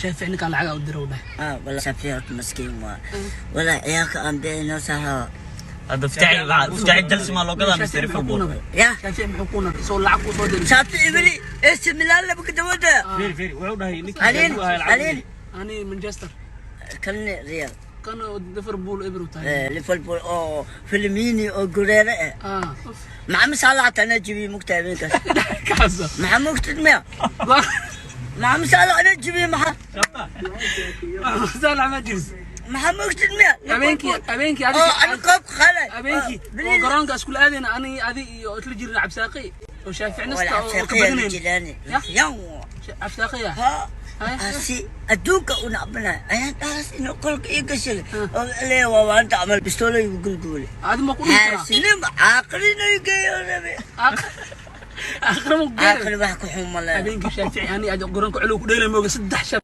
Shaafici ninkaan lacaga u dira u dhahay. Ah, wala Shaafici horta maskiin waa. Wala ciyaalka aan beenoo saaro. Hadda Ftaaci Ftaaci Chelsea maa loo gadaa mise Shaafici muxuu kuu Liverpool? nabay? Ya. Shaafici muxuu kuu nabay? Soo lacag kuu soo diray. Shaafici weli AC Milan laba ka dawada. Fiiri, fiiri, wuxuu dhahay ninkii Alin, uu ahaa lacag. Alin. Ani Manchester. Kan Real. Kan Liverpool ebru tahay. Eh, Liverpool oo Firmino oo Guerrero eh. Ah. Maxamed Salah tana jibi mugta habeenkaas. Kaasa. Maxaa mugtid miya? Maxamed Salah ana jibi maxaa? Saalax ma jiris. Maxaa mugtid miya? Habeenkii oo adiga ana koob qalay. Habeenkii oo garoonka iskula aadayna, ani adi iyo isla jirna Cabsaaqi oo Shaafici nasta oo ka badinayn. Jilaani. Ya? Yan. Cabsaaqiya. Ha. Hay. Asi adduunka u nacbana ayaan taas inuu qolka ii gashay oo leeya waa waanta camal bistoolo igu gulguule. Adi ma ku dhihi karaa? Xaasinimo caaqilina i geeyo rabe. Aakhira ma ku geeyo. Caaqil wax ku xun ma leeya. Habeenkii Shaafici ani adi garoonka culuw ku dheelay mooga saddex shab.